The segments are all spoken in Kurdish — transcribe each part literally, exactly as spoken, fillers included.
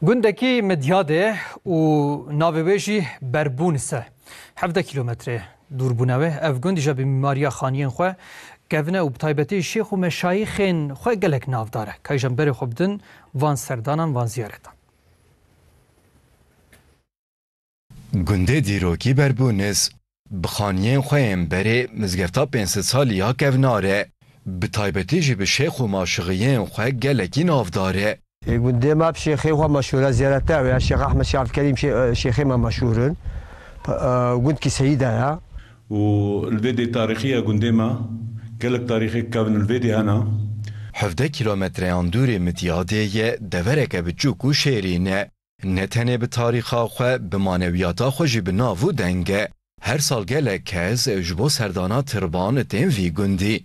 Gundekî Midyadê û navê wê jî Berbûnis e. Hevdeh kîlometre dûr bûne wê. Ev gund îja bi mîmariya xaniyên xwe kevin e û bi taybetî şêx û meşayîxên xwe gelek navdar e. Kayîjan berê xwe bidin van serdanan, van ziyaretan. Gundê dîrokî Berbûnis, bi xaniyên xwe yên berê mizgefta pênc sed salî ya kevnar e. Bi taybetî jî bi şêx û maşixiyên xwe gelekî navdar e. Ê gundê me bi şêxê xwe meşhûr e, ziyarete ew ya Şêx Ehmed Şêx Abdulkerîm şê-, şêxê me meşhûr in. P-, e, gundkî seyîd e ya. Û li vê dê tarîxî ye gundê me. Gelek tarîxê kevin li vê dê hene. Hevdeh kîlometreyan dûrê Midyadê ye, devereke biçûk û şêrîn e. Ne tenê bi tarîxa xwe, bi manewiyata xwe jî bi nav û deng e. Her sal gelek kes ji bo serdana tirban tên vî gundî.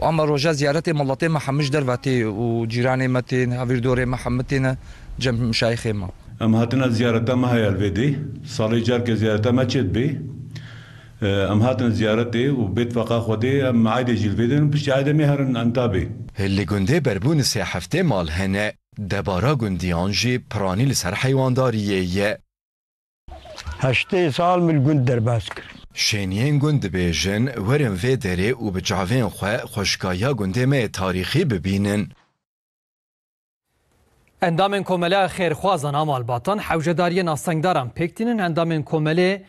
Ama roja ziyaretê miletê me hemû ji derve tê û cîranê me tên, hevîrdorê me hemû têne cem mişayixê me. Em hatine ziyareta me heye li vê dê. Salê carke ziyareta me çê dibê. Em hatin ziyaretê û bê tifaqa Xwedê em eydê jî li vê dê in, piştî eydê em ê herin Entabê. Li gundê Berbûnisê heftê mal hene. Debara gundiyan jî piranî li ser heywandariyê ye. Heştê sal min gund derbas kir. Şêniyên gund dibêjin, werin vê derê û bi çavên xwe xweşikayiya gundê me yê tarîxî bibînin. Endamên Komeleya Xêrxwazan a Malbatan hewcedariyên astengdaran pêk tînin. Endamên Komelê